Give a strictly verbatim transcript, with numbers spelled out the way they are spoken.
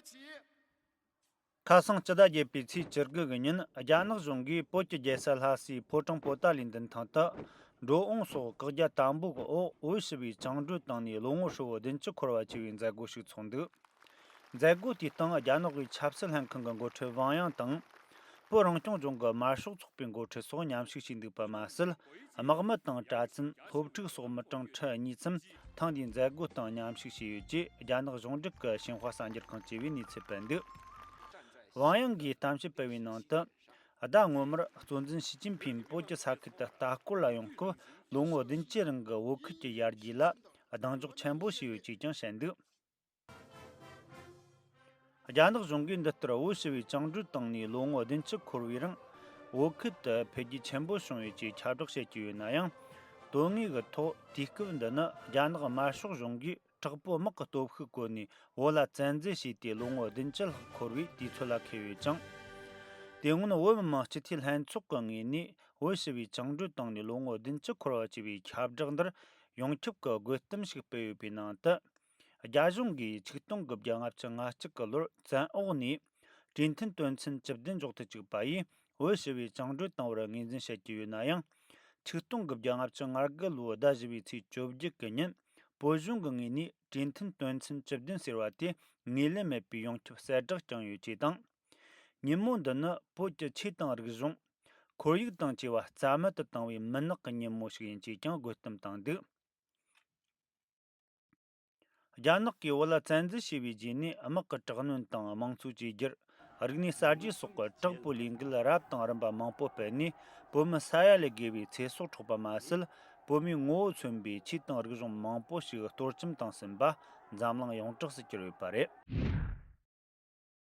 ཁ་སང་སྤྱི་ཟླ་བརྒྱད་པའི་ཚེས་བཅུ་དགུ་གི་ཉིན། རྒྱ་ནག་གཞུང་གིས་བོད་ཀྱི་རྒྱལ་ས་ལྷ་སའི་ཕོ་བྲང་པོ་ཏཱ་ལའི་མདུན་ཐང་དུ། འགྲོ་འོང་སོགས་བཀག་རྒྱ་དམ་པོ་གི་འོག་བོད་ཞི་བའི་བཅིངས་འགྲོལ་བཏང་ནས་ལོ་ངོ་ཧྲིལ་བོ་བདུན་ཅུ་འཁོར་བ་བཅས་པའི་མཛད་སྒོ་ཞིག་ཚོགས་འདུག་མཛད་སྒོ་དེའི་སྟེང་རྒྱ་ནག་གི་ཆབ་སྲིད་ལྷན་ཁང་གི་འགོ་ཁྲིད་ཝང་དབྱང་དང་། བོད་རང་སྐྱོང་ལྗོངས་ཀྱི་དམར་ཤོག་ཚོགས་པའི་འགོ་ཁྲིད་སོགས་མཉམ་ཞུགས་བྱས་འདུག་པ་མ་ཟད། དམག་མི་དང་གྲྭ་བཙུན། སློབ་ཕྲུག་སོགས་མི་གྲངས་ཁྲི་གཉིས་ཙམ་ཐེངས་འདིའི་མཛད་སྒོའི་སྟེང་མཉམ་ཞུགས་བྱས་ཡོད་ཅེས་རྒྱ་ནག་གཞུང་འབྲེལ་གྱི་ཤིན་ཧྭ་གསར་འགྱུར་ཁང་བཅས་པས་གནས་ཚུལ་སྤེལ་འདུག་ཝང་དབྱང་གིས་གཏམ་བཤད་སྤེལ་བའི་ནང་དུ། ཟླ་སྔོན་མར་གཙོ་འཛིན་ཞི་ཅིན་ཕིང་བོད་ཀྱི་ས་ཁུལ་དུ་ལྟ་སྐོར་ལ་ཡོང་སྐབས། ལོ་ངོ་བདུན་ཅུའི་རིང་གི་བོད་ཁུལ་གྱི་ཡར་རྒྱས་ལ་གདེང་འཇོག་ཆེན་པོ་བྱས་ཡོད་ཅེས་ཀྱང་བཤད་འདུག་རྒྱ་ནག་གཞུང་གིས་འདི་ལྟར་བོད་ཞི་བའི་བཅིངས་འགྲོལ་བཏང་ནས་ལོ་ངོ་བདུན་ཅུ་འཁོར་བའི་རིང་། བོད་ཁུལ་དུ་འཕེལ་རྒྱས་ཆེན་པོ་བྱུང་ཡོད་ཅེས་ཁྱབ་བསྒྲགས་བྱེད་ཀྱི་ཡོད་ན་ཡང་། དོན་དངོས་ཀྱི་ཐོག་དུས་སྐབས་འདི་ནི་རྒྱ་ནག་དམར་ཤོག་གཞུང་གིས་དྲག་པོའི་དམག་གི་སྟོབས་ཤུགས་བཀོལ་ནས་བོད་ལ་བཙན་འཛུལ་བྱས་ཏེ་ལོ་ངོ་བདུན་ཅུ་ལྷག་འཁོར་བའི་དུས་ཚོད་ལ་འཁེལ་ཡོད་ཅིང་། དེ་སྔོན་བོད་མི་མང་སྤྱི་འཐུས་ལྷན་ཚོགས་ཀྱི་ངོས་ནས་བོད་ཞི་བའི་བཅིངས་འགྲོལ་བཏང་ནས་ལོ་ངོ་བདུན་ཅུ་འཁོར་བ་བཅས་པའི་ཁྱབ་བསྒྲགས་འདིར་ཡོངས་ཁྱབ་ཀྱི་དགོད་གཏམ་ཞིག་སྤེལ་ཡོད་པའི་ནང་དུ། རྒྱ་གཞུང་གིས་ཆིག་སྟོང་དགུ་བརྒྱ་ལྔ་བཅུ་ང་གཅིག་གི་ལོར་བཙན་འོག་ནས་གྲོས་མཐུན་དོན་ཚན་བཅུ་བདུན་འཇོག་ཏུ་བཅུག་པ་ཡིས་བོད་ཞི་བའི་བཅིངས་འགྲོལ་བཏང་བར་ངོས་འཛིན་བྱེད་ཀྱི་ཡོད་ན་ཡང་། ཆིག་སྟོང་དགུ་བརྒྱ་ལྔ་བཅུ་ང་དགུ་ལོའི་ཟླ་བཞི་པའི་ཚེས་བཅོ་བརྒྱད་ཀྱི་ཉིན་བོད་གཞུང་གི་ངོས་ནས་གྲོས་མཐུན་དོན་ཚན་བཅུ་བདུན་ཟེར་བ་དེ་ངོས་ལེན་མེད་པའི་ཡོངས་ཁྱབ་གསལ་བསྒྲགས་བསྐྱངས་ཡོད་ཅེས་དང་། ཉིན་མོ་འདི་ནི་བོད་ཀྱི་ཆོས་དང་རིག་གཞུང་། ཁོར་ཡུག་དང་བཅས་པ་རྩ་མེད་དུ་བཏང་བའི་མུན་ནག་གི་ཉིན་མོ་ཞིག་ཡིན་ཅེས་ཀྱང་དགོད་གཏམ་བཏང་འདུག་རྒྱ་ནག་གིས་བོད་ལ་བཙན་འཛུལ་བྱས་པའི་རྗེས་ནས་དམག་གི་དྲག་གནོན་དང་དམངས་གཙོའི་བཅོས་བསྒྱུར། རིག་གནས་གསར་བརྗེ་སོགས་ཀྱི་དྲག་པོའི་ལས་འགུལ་རབ་དང་རིམ་པ་མང་པོ་སྤེལ་ནས། བོད་མི་ས་ཡ་ལས་བརྒལ་བའི་ཚེ་སྲོག་འཕྲོག་པ་མ་ཟད། བོད་མིའི་ངོ་བོ་མཚོན་པའི་ཆོས་དང་རིག་གཞུང་མང་པོ་ཞིག་གཏོར་བཅོམ་བཏང་ཟིན་པ་འཛམ་གླིང་ཡོངས་གྲགས་སུ་གྱུར་ཡོད་པ་རེད།